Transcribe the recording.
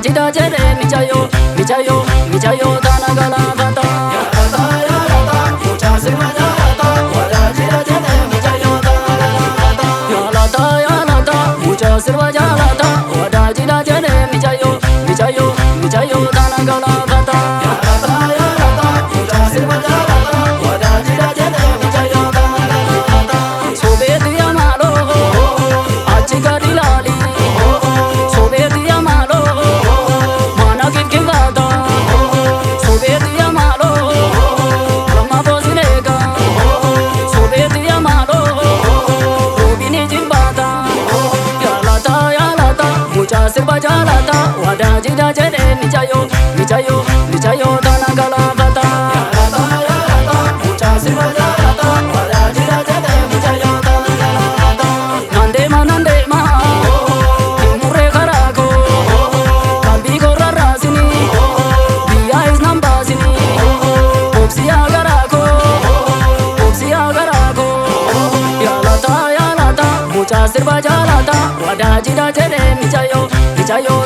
Wadaajidha jedhee mijaayoo mijaayoo mijaayoo tana galaafata. Yaalata yaalata mucaa sirba jaalata wadaajidha jedhee mijaayoo tana galaafata. Yaalata yaalata mucaa sirba jaalata wadaajidha jedhee mijaayoo mijaayoo mijaayoo tana galaafata. Yaalata yaalata mucaa sirba jaalata wadaajidha jedhee mijaayoo tana galaafata. Sobeeti amaaloo achi gadi ilaali. Sobeeti amaaloo mana kikkifaata. Sobeeti amaaloo lama boosineega. Sobeeti amaaloo roobini jibbaata. Yaalata yaalata mucaa sirba jaalata wadaajidha jedhee mijaayoo mijaayoo mijaayoo tana galaafata. Yaalata yaalata mucaa sirba jaalata wadaajidha jedhee mijaayoo tana galaafata. Nandeema nandeema murree karaa koo qalbii korra raasini biyyaa isnaan baasini obsiyaa garaa koo obsiyaa garaa koo yaalata yaalata mucaa sirba jaalata wadaajidha jedhee mijaayoo mijaayoo.